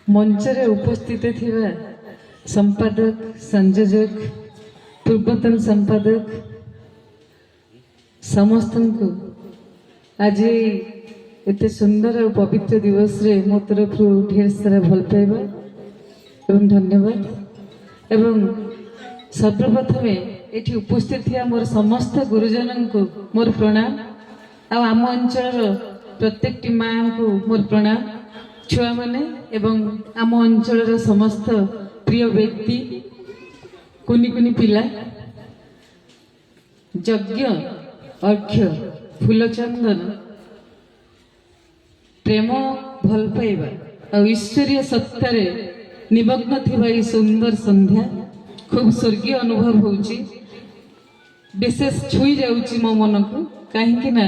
ମଞ୍ଚରେ ଉପସ୍ଥିତ ଥିବା ସମ୍ପାଦକ, ସଂଯୋଜକ, ପୂର୍ବତନ ସମ୍ପାଦକ ସମସ୍ତଙ୍କୁ ଆଜି ଏତେ ସୁନ୍ଦର ଆଉ ପବିତ୍ର ଦିବସରେ ମୋ ତରଫରୁ ଢେର ସାରା ଭଲ ପାଇବା ଏବଂ ଧନ୍ୟବାଦ। ଏବଂ ସର୍ବପ୍ରଥମେ ଏଠି ଉପସ୍ଥିତ ଥିବା ମୋର ସମସ୍ତ ଗୁରୁଜନଙ୍କୁ ମୋର ପ୍ରଣାମ ଆଉ ଆମ ଅଞ୍ଚଳର ପ୍ରତ୍ୟେକଟି ମାଆଙ୍କୁ ମୋର ପ୍ରଣାମ। ଛୁଆମାନେ ଏବଂ ଆମ ଅଞ୍ଚଳର ସମସ୍ତ ପ୍ରିୟ ବ୍ୟକ୍ତି, କୁନି କୁନି ପିଲା, ଯଜ୍ଞ, ଅର୍ଘ୍ୟ, ଫୁଲଚନ୍ଦନ, ପ୍ରେମ, ଭଲ ପାଇବା ଆଉ ଈଶ୍ୱରୀୟ ସତ୍ତାରେ ନିମଗ୍ନ ଥିବା ଏହି ସୁନ୍ଦର ସନ୍ଧ୍ୟା ଖୁବ୍ ସ୍ୱର୍ଗୀୟ ଅନୁଭବ ହେଉଛି, ବିଶେଷ ଛୁଇଁ ଯାଉଛି ମୋ ମନକୁ। କାହିଁକି ନା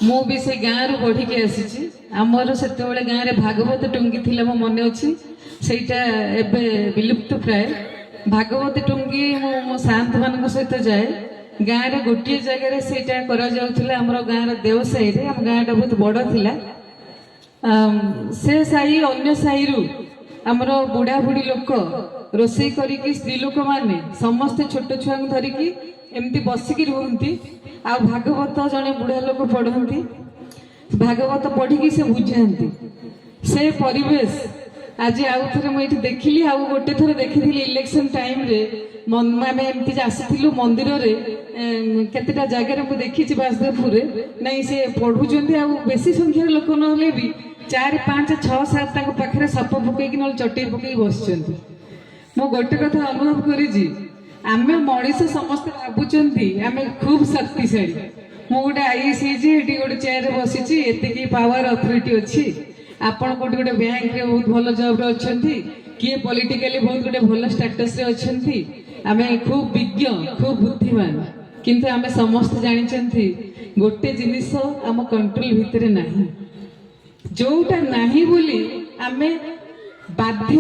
ମୁଁ ବି ସେ ଗାଁରୁ ବଢ଼ିକି ଆସିଛି। ଆମର ସେତେବେଳେ ଗାଁରେ ଭାଗବତ ଟୁଙ୍ଗି ଥିଲା, ମୋ ମନେ ଅଛି। ସେଇଟା ଏବେ ବିଲୁପ୍ତ ପ୍ରାୟ। ଭାଗବତ ଟୁଙ୍ଗି ମୁଁ ମୋ ସାଆନ୍ତମାନଙ୍କ ସହିତ ଯାଏ। ଗାଁରେ ଗୋଟିଏ ଜାଗାରେ ସେଇଟା କରାଯାଉଥିଲା, ଆମର ଗାଁର ଦେଓସାହିରେ। ଆମ ଗାଁଟା ବହୁତ ବଡ଼ ଥିଲା। ସେ ସାହି ଅନ୍ୟ ସାହିରୁ ଆମର ବୁଢ଼ା ବୁଢ଼ୀ ଲୋକ ରୋଷେଇ କରିକି, ସ୍ତ୍ରୀ ଲୋକମାନେ ସମସ୍ତେ ଛୋଟ ଛୁଆଙ୍କୁ ଧରିକି ଏମିତି ବସିକି ରୁହନ୍ତି ଆଉ ଭାଗବତ ଜଣେ ବୁଢ଼ା ଲୋକ ପଢ଼ନ୍ତି। ଭାଗବତ ପଢ଼ିକି ସେ ବୁଝାନ୍ତି। ସେ ପରିବେଶ ଆଜି ଆଉ ଥରେ ମୁଁ ଏଇଠି ଦେଖିଲି। ଆଉ ଗୋଟେ ଥର ଦେଖିଥିଲି ଇଲେକ୍ସନ ଟାଇମରେ, ଆମେ ଏମିତି ଆସିଥିଲୁ ମନ୍ଦିରରେ। କେତେଟା ଜାଗାରେ ମୁଁ ଦେଖିଛି ବାସୁଦେବପୁରରେ, ନାଇଁ ସେ ପଢୁଛନ୍ତି ଆଉ ବେଶୀ ସଂଖ୍ୟାରେ ଲୋକ ନହେଲେ ବି ଚାରି, ପାଞ୍ଚ, ଛଅ, ସାତ ତାଙ୍କ ପାଖରେ ସପ ପକେଇକି ନହେଲେ ଚଟେଇ ପକେଇକି ବସିଛନ୍ତି। ମୁଁ ଗୋଟେ କଥା ଅନୁଭବ କରିଛି, ଆମେ ମଣିଷ ସମସ୍ତେ ଭାବୁଛନ୍ତି ଆମେ ଖୁବ୍ ଶକ୍ତିଶାଳୀ। ମୁଁ ଗୋଟେ ଆଇଏଏସ୍ ହେଇଛି, ଏଠି ଗୋଟେ ଚେୟାରରେ ବସିଛି, ଏତିକି ପାୱାର ଅଥରିଟି ଅଛି। ଆପଣ କୋଉଠି ଗୋଟେ ବ୍ୟାଙ୍କରେ ବହୁତ ଭଲ ଜବରେ ଅଛନ୍ତି, କିଏ ପଲିଟିକାଲି ବହୁତ ଗୋଟେ ଭଲ ଷ୍ଟାଟସରେ ଅଛନ୍ତି। ଆମେ ଖୁବ୍ ବିଜ୍ଞ, ଖୁବ୍ ବୁଦ୍ଧିମାନ। କିନ୍ତୁ ଆମେ ସମସ୍ତେ ଜାଣିଛନ୍ତି, ଗୋଟେ ଜିନିଷ ଆମ କଣ୍ଟ୍ରୋଲ ଭିତରେ ନାହିଁ। ଯୋଉଟା ନାହିଁ ବୋଲି ଆମେ ବାଧ୍ୟ,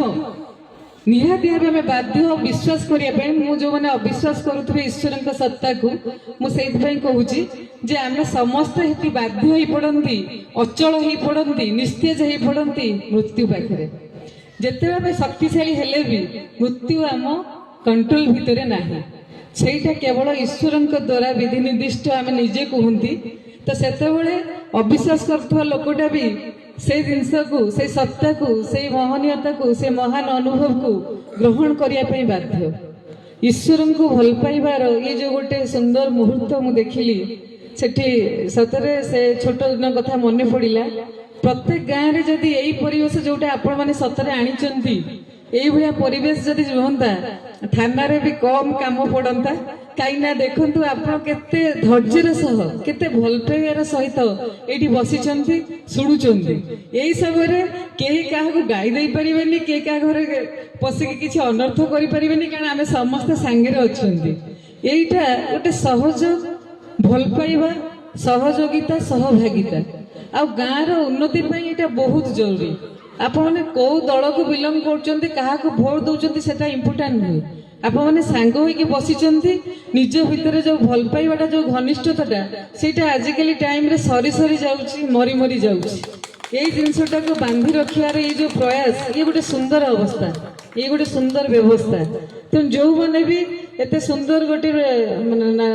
ନିହାତି ଭାବେ ଆମେ ବାଧ୍ୟ ବିଶ୍ୱାସ କରିବା ପାଇଁ। ମୁଁ ଯୋଉମାନେ ଅବିଶ୍ୱାସ କରୁଥିବେ ଈଶ୍ୱରଙ୍କ ସତ୍ତାକୁ, ମୁଁ ସେଇଥିପାଇଁ କହୁଛି ଯେ ଆମେ ସମସ୍ତେ ସେଠି ବାଧ୍ୟ ହେଇ ପଡନ୍ତି, ଅଚଳ ହେଇ ପଡନ୍ତି, ନିସ୍ତେଜ ହେଇ ପଡନ୍ତି ମୃତ୍ୟୁ ପାଖରେ। ଯେତେବେଳେ ଆମେ ଶକ୍ତିଶାଳୀ ହେଲେ ବି ମୃତ୍ୟୁ ଆମ କଣ୍ଟ୍ରୋଲ ଭିତରେ ନାହିଁ। ସେଇଟା କେବଳ ଈଶ୍ୱରଙ୍କ ଦ୍ୱାରା ବିଧି ନିର୍ଦ୍ଦିଷ୍ଟ, ଆମେ ନିଜେ କୁହନ୍ତି। ତ ସେତେବେଳେ ଅବିଶ୍ୱାସ କରୁଥିବା ଲୋକଟା ବି ସେଇ ଜିନିଷକୁ, ସେଇ ସତ୍ତାକୁ, ସେଇ ମହନୀୟତାକୁ, ସେ ମହାନ ଅନୁଭବକୁ ଗ୍ରହଣ କରିବା ପାଇଁ ବାଧ୍ୟ। ଈଶ୍ୱରଙ୍କୁ ଭଲ ପାଇବାର ଇଏ ଯୋଉ ଗୋଟେ ସୁନ୍ଦର ମୁହୂର୍ତ୍ତ ମୁଁ ଦେଖିଲି ସେଠି, ସତରେ ସେ ଛୋଟ ଦିନ କଥା ମନେ ପଡ଼ିଲା। ପ୍ରତ୍ୟେକ ଗାଁରେ ଯଦି ଏଇ ପରିବେଶ, ଯୋଉଟା ଆପଣମାନେ ସତରେ ଆଣିଛନ୍ତି, ଏଇଭଳିଆ ପରିବେଶ ଯଦି ରୁହନ୍ତା, ଥାନାରେ ବି କମ କାମ ପଡନ୍ତା। କାହିଁକି ନା ଦେଖନ୍ତୁ, ଆପଣ କେତେ ଧୈର୍ଯ୍ୟର ସହ, କେତେ ଭଲ ପାଇବାର ସହିତ ଏଇଠି ବସିଛନ୍ତି, ଶୁଣୁଛନ୍ତି। ଏଇ ସମୟରେ କେହି କାହାକୁ ଗାଳି ଦେଇପାରିବେନି, କେହି କାହା ଘରେ ପଶିକି କିଛି ଅନର୍ଥ କରିପାରିବେନି, କାରଣ ଆମେ ସମସ୍ତେ ସାଙ୍ଗରେ ଅଛନ୍ତି। ଏଇଟା ଗୋଟେ ସହଜ ଭଲ ପାଇବା, ସହଯୋଗିତା, ସହଭାଗିତା ଆଉ ଗାଁର ଉନ୍ନତି ପାଇଁ ଏଇଟା ବହୁତ ଜରୁରୀ। ଆପଣମାନେ କୋଉ ଦଳକୁ ବିଲଙ୍ଗ କରୁଛନ୍ତି, କାହାକୁ ଭୋଟ ଦଉଛନ୍ତି, ସେଟା ଇମ୍ପୋର୍ଟାଣ୍ଟ ନୁହେଁ। ଆପଣମାନେ ସାଙ୍ଗ ହେଇକି ବସିଛନ୍ତି, ନିଜ ଭିତରେ ଯୋଉ ଭଲ ପାଇବାଟା, ଯୋଉ ଘନିଷ୍ଠତାଟା, ସେଇଟା ଆଜିକାଲି ଟାଇମରେ ସରି ସରି ଯାଉଛି, ମରି ମରି ଯାଉଛି। ଏଇ ଜିନିଷଟାକୁ ବାନ୍ଧି ରଖିବାର ଏଇ ଯୋଉ ପ୍ରୟାସ, ଇଏ ଗୋଟେ ସୁନ୍ଦର ଅବସ୍ଥା, ଇଏ ଗୋଟେ ସୁନ୍ଦର ବ୍ୟବସ୍ଥା। ତେଣୁ ଯୋଉମାନେ ବି ଏତେ ସୁନ୍ଦର ଗୋଟେ ମାନେ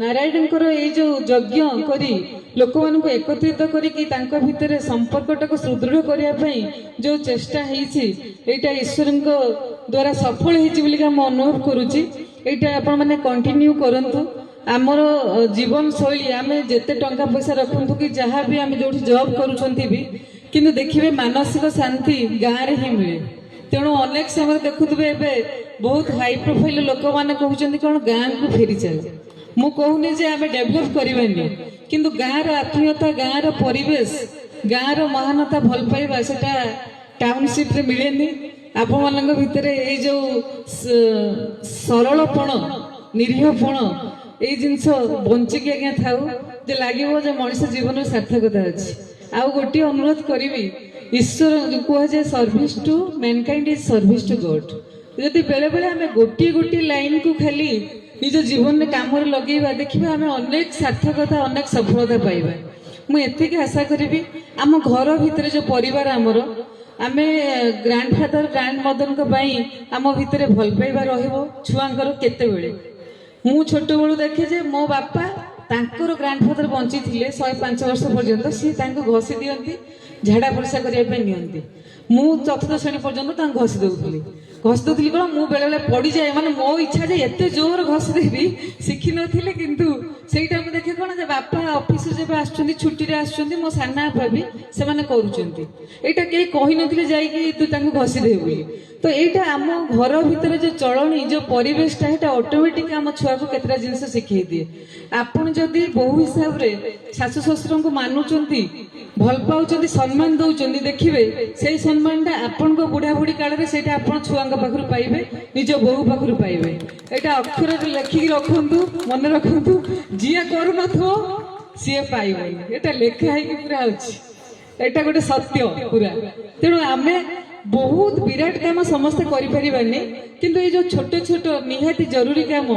ନାରାୟଣଙ୍କର ଏଇ ଯୋଉ ଯଜ୍ଞ କରି ଲୋକମାନଙ୍କୁ ଏକତ୍ରିତ କରିକି ତାଙ୍କ ଭିତରେ ସମ୍ପର୍କଟାକୁ ସୁଦୃଢ଼ କରିବା ପାଇଁ ଯୋଉ ଚେଷ୍ଟା ହେଇଛି, ଏଇଟା ଈଶ୍ୱରଙ୍କ ଦ୍ୱାରା ସଫଳ ହେଇଛି ବୋଲିକା ମୁଁ ଅନୁଭବ କରୁଛି। ଏଇଟା ଆପଣମାନେ କଣ୍ଟିନ୍ୟୁ କରନ୍ତୁ। ଆମର ଜୀବନ ଶୈଳୀ, ଆମେ ଯେତେ ଟଙ୍କା ପଇସା ରଖନ୍ତୁ କି ଯାହା ବି ଆମେ ଯୋଉଠି ଜବ୍ କରୁଛନ୍ତି ବି, କିନ୍ତୁ ଦେଖିବେ ମାନସିକ ଶାନ୍ତି ଗାଁରେ ହିଁ ମିଳେ। ତେଣୁ ଅନେକ ସମୟରେ ଦେଖୁଥିବେ, ଏବେ ବହୁତ ହାଇ ପ୍ରୋଫାଇଲ ଲୋକମାନେ କହୁଛନ୍ତି କ'ଣ, ଗାଁକୁ ଫେରି ଚାଲ। ମୁଁ କହୁନି ଯେ ଆମେ ଡେଭଲପ କରିବାନି, କିନ୍ତୁ ଗାଁର ଆତ୍ମୀୟତା, ଗାଁର ପରିବେଶ, ଗାଁର ମହାନତା, ଭଲ ପାଇବା, ସେଟା ଟାଉନସିପରେ ମିଳେନି। ଆପଣମାନଙ୍କ ଭିତରେ ଏଇ ଯୋଉ ସରଳପଣ, ନିରୀହପଣ, ଏଇ ଜିନିଷ ବଞ୍ଚିକି ଆଜ୍ଞା ଥାଉ ଯେ ଲାଗିବ ଯେ ମଣିଷ ଜୀବନରେ ସାର୍ଥକତା ଅଛି। ଆଉ ଗୋଟିଏ ଅନୁରୋଧ କରିବି, ଈଶ୍ୱର କୁହାଯାଏ, service to mankind is service to God। ଯଦି ବେଳେ ବେଳେ ଆମେ ଗୋଟିଏ ଗୋଟିଏ ଲାଇନକୁ ଖାଲି ନିଜ ଜୀବନରେ କାମରେ ଲଗେଇବା, ଦେଖିବା ଆମେ ଅନେକ ସାର୍ଥକତା, ଅନେକ ସଫଳତା ପାଇବା। ମୁଁ ଏତିକି ଆଶା କରିବି, ଆମ ଘର ଭିତରେ ଯୋଉ ପରିବାର ଆମର ଆମେ ଗ୍ରାଣ୍ଡ ଫାଦର, ଗ୍ରାଣ୍ଡ ମଦରଙ୍କ ପାଇଁ ଆମ ଭିତରେ ଭଲ ପାଇବା ରହିବ ଛୁଆଙ୍କର କେତେବେଳେ। ମୁଁ ଛୋଟବେଳୁ ଦେଖେ ଯେ ମୋ ବାପା, ତାଙ୍କର ଗ୍ରାଣ୍ଡ ଫାଦର ବଞ୍ଚିଥିଲେ 105 ବର୍ଷ ପର୍ଯ୍ୟନ୍ତ, ସିଏ ତାଙ୍କୁ ଘଷି ଦିଅନ୍ତି, ଝାଡ଼ା ପରିସ୍ରା କରିବା ପାଇଁ ନିଅନ୍ତି। ମୁଁ ଚତୁର୍ଥ ଶ୍ରେଣୀ ପର୍ଯ୍ୟନ୍ତ ତାଙ୍କୁ ଘଷି ଦଉଥିଲି। ଘଷି ଦଉଥିଲି କଣ, ମୁଁ ବେଳେବେଳେ ପଡିଯାଏ। ମାନେ ମୋ ଇଚ୍ଛା ଯେ ଏତେ ଜୋର ଘଷି ଦେବି, ଶିଖିନଥିଲି। କିନ୍ତୁ ସେଇଟା ମୁଁ ଦେଖେ କଣ ଯେ ବାପା ଅଫିସରୁ ଯେବେ ଆସୁଛନ୍ତି, ଛୁଟିରେ ଆସୁଛନ୍ତି, ମୋ ସାନା ବାପା ବି, ସେମାନେ କରୁଛନ୍ତି। ଏଇଟା କେହି କହିନଥିଲେ ଯାଇକି ତୁ ତାଙ୍କୁ ଘଷି ଦେ ବୋଲି। ତ ଏଇଟା ଆମ ଘର ଭିତରେ ଯୋଉ ଚଳଣି, ଯୋଉ ପରିବେଶଟା, ସେଇଟା ଅଟୋମେଟିକ ଆମ ଛୁଆକୁ କେତେଟା ଜିନିଷ ଶିଖେଇ ଦିଏ। ଆପଣ ଯଦି ବୋହୂ ହିସାବରେ ଶାଶୁ ଶ୍ୱଶୁରଙ୍କୁ ମାନୁଛନ୍ତି, ଭଲ ପାଉଛନ୍ତି, ସମ୍ମାନ ଦଉଛନ୍ତି, ଦେଖିବେ ସେଇ ସମ୍ମାନଟା ଆପଣଙ୍କ ବୁଢା ବୁଢୀ କାଳରେ ସେଇଟା ଆପଣ ଛୁଆଙ୍କ ପାଖରୁ ପାଇବେ, ନିଜ ବୋହୂ ପାଖରୁ ପାଇବେ। ଏଇଟା ଅକ୍ଷରରେ ଲେଖିକି ରଖନ୍ତୁ, ମନେ ରଖନ୍ତୁ। ଯିଏ କରୁନଥିବ ସିଏ ପାଇବନି। ଏଇଟା ଲେଖା ହେଇକି ପୁରା ଅଛି, ଏଇଟା ଗୋଟେ ସତ୍ୟ ପୁରା। ତେଣୁ ଆମେ ବହୁତ ବିରାଟ କାମ ସମସ୍ତେ କରିପାରିବାନି, କିନ୍ତୁ ଏଇ ଯୋଉ ଛୋଟ ଛୋଟ ନିହାତି ଜରୁରୀ କାମ,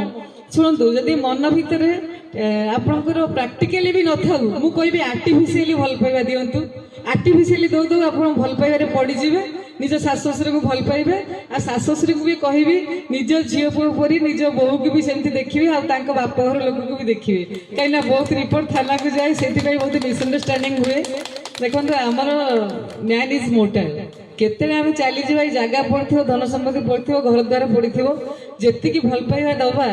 ଶୁଣନ୍ତୁ, ଯଦି ମନ ଭିତରେ ଆପଣଙ୍କର ପ୍ରାକ୍ଟିକାଲି ବି ନଥାଉ, ମୁଁ କହିବି ଆର୍ଟିଫିସିଆଲି ଭଲ ପାଇବା ଦିଅନ୍ତୁ। ଆର୍ଟିଫିସିଆଲି ଦଉ ଦଉ ଆପଣ ଭଲ ପାଇବାରେ ପଡ଼ିଯିବେ, ନିଜ ଶାଶୁ ଶ୍ୱଶୁରଙ୍କୁ ଭଲ ପାଇବେ। ଆଉ ଶାଶୁ ଶ୍ୱଶୁରଙ୍କୁ ବି କହିବି, ନିଜ ଝିଅ ପୁଅ ପରି ନିଜ ବୋହୂକୁ ବି ସେମିତି ଦେଖିବେ ଆଉ ତାଙ୍କ ବାପ ଘର ଲୋକକୁ ବି ଦେଖିବେ। କାହିଁକିନା ବହୁତ ରିପୋର୍ଟ ଥାନାକୁ ଯାଏ, ସେଥିପାଇଁ ବହୁତ ମିସ୍ଅଣ୍ଡରଷ୍ଟାଣ୍ଡିଂ ହୁଏ। ଦେଖନ୍ତୁ, ଆମର ମ୍ୟାନ୍ is mortal. କେତେବେଳେ ଆମେ ଚାଲିଯିବା, ଏଇ ଜାଗା ପଡ଼ିଥିବ, ଧନ ସମ୍ପତ୍ତି ପଡ଼ିଥିବ, ଘର ଦ୍ୱାର ପଡ଼ିଥିବ। ଯେତିକି ଭଲ ପାଇବା ଦବା,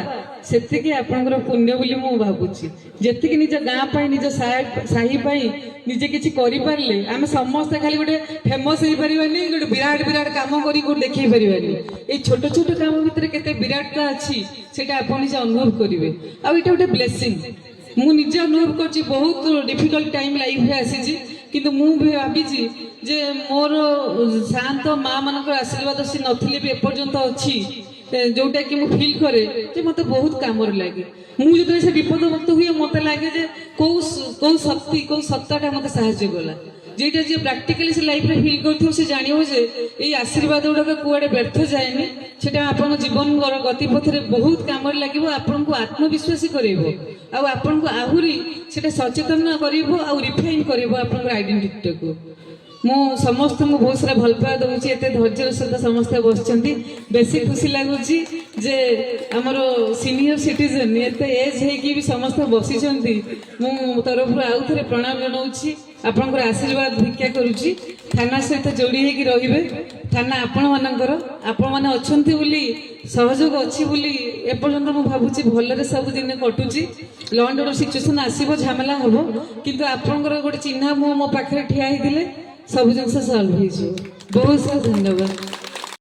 ସେତିକି ଆପଣଙ୍କର ପୁଣ୍ୟ ବୋଲି ମୁଁ ଭାବୁଛି। ଯେତିକି ନିଜ ଗାଁ ପାଇଁ, ନିଜ ସାହି ପାଇଁ ନିଜେ କିଛି କରିପାରିଲେ, ଆମେ ସମସ୍ତେ ଖାଲି ଗୋଟେ ଫେମସ୍ ହେଇପାରିବାନି, ଗୋଟେ ବିରାଟ ବିରାଟ କାମ କରି କୋଉଠି ଦେଖେଇ ପାରିବାନି। ଏଇ ଛୋଟ ଛୋଟ କାମ ଭିତରେ କେତେ ବିରାଟତା ଅଛି, ସେଇଟା ଆପଣ ନିଜେ ଅନୁଭବ କରିବେ। ଆଉ ଏଇଟା ଗୋଟେ ବ୍ଲେସିଂ। ମୁଁ ନିଜେ ଅନୁଭବ କରୁଛି, ବହୁତ ଡିଫିକଲ୍ଟ ଟାଇମ୍ ଲାଇଫରେ ଆସିଛି, କିନ୍ତୁ ମୁଁ ବି ଭାବିଛି ଯେ ମୋର ସାଆନ୍ତ ମା ମାନଙ୍କର ଆଶୀର୍ବାଦ, ସେ ନଥିଲେ ବି ଏପର୍ଯ୍ୟନ୍ତ ଅଛି, ଯୋଉଟା କି ମୁଁ ଫିଲ୍ କରେ ଯେ ମତେ ବହୁତ କାମରେ ଲାଗେ। ମୁଁ ଯେତେବେଳେ ସେ ବିପଦ ମୁକ୍ତ ହୁଏ, ମତେ ଲାଗେ ଯେ କୋଉ ଶକ୍ତି, କୋଉ ସତ୍ତାଟା ମତେ ସାହାଯ୍ୟ କଲା। ଯେଇଟା ଯିଏ ପ୍ରାକ୍ଟିକାଲି ସେ ଲାଇଫରେ ଫିଲ୍ କରୁଥିବ, ସେ ଜାଣିବ ଯେ ଏଇ ଆଶୀର୍ବାଦ ଗୁଡାକ କୁଆଡେ ବ୍ୟର୍ଥ ଯାଏନି। ସେଟା ଆପଣଙ୍କ ଜୀବନର ଗତିପଥରେ ବହୁତ କାମରେ ଲାଗିବ, ଆପଣଙ୍କୁ ଆତ୍ମବିଶ୍ୱାସୀ କରେଇବ ଆଉ ଆପଣଙ୍କୁ ଆହୁରି ସେଟା ସଚେତନ କରିବ ଆଉ ରିଫାଇନ୍ କରିବ ଆପଣଙ୍କର ଆଇଡେଣ୍ଟିଟିଟାକୁ। ମୁଁ ସମସ୍ତଙ୍କୁ ବହୁତ ସାରା ଭଲ ପାଇବା ଦଉଛି। ଏତେ ଧୈର୍ଯ୍ୟର ସହିତ ସମସ୍ତେ ବସିଛନ୍ତି। ବେଶୀ ଖୁସି ଲାଗୁଛି ଯେ ଆମର ସିନିୟର ସିଟିଜେନ, ଏତେ ଏଜ୍ ହେଇକି ବି ସମସ୍ତେ ବସିଛନ୍ତି। ମୁଁ ତରଫରୁ ଆଉ ଥରେ ପ୍ରଣାମ ଜଣାଉଛି, ଆପଣଙ୍କର ଆଶୀର୍ବାଦ ଭିକ୍ଷା କରୁଛି। ଥାନା ସହିତ ଯୋଡ଼ି ହେଇକି ରହିବେ। ଥାନା ଆପଣମାନଙ୍କର, ଆପଣମାନେ ଅଛନ୍ତି ବୋଲି, ସହଯୋଗ ଅଛି ବୋଲି ଏପର୍ଯ୍ୟନ୍ତ ମୁଁ ଭାବୁଛି ଭଲରେ ସବୁ ଦିନ କଟୁଛି। ଲ ଆଣ୍ଡ ଅର୍ଡର ସିଚୁଏସନ ଆସିବ, ଝାମେଲା ହବ, କିନ୍ତୁ ଆପଣଙ୍କର ଗୋଟେ ଚିହ୍ନା ମୁହଁ ମୋ ପାଖରେ ଠିଆ ହେଇଥିଲେ ସବୁ ଜିନିଷ ସଲ୍ଭ ହେଇଯିବ। ବହୁତ ସାରା ଧନ୍ୟବାଦ।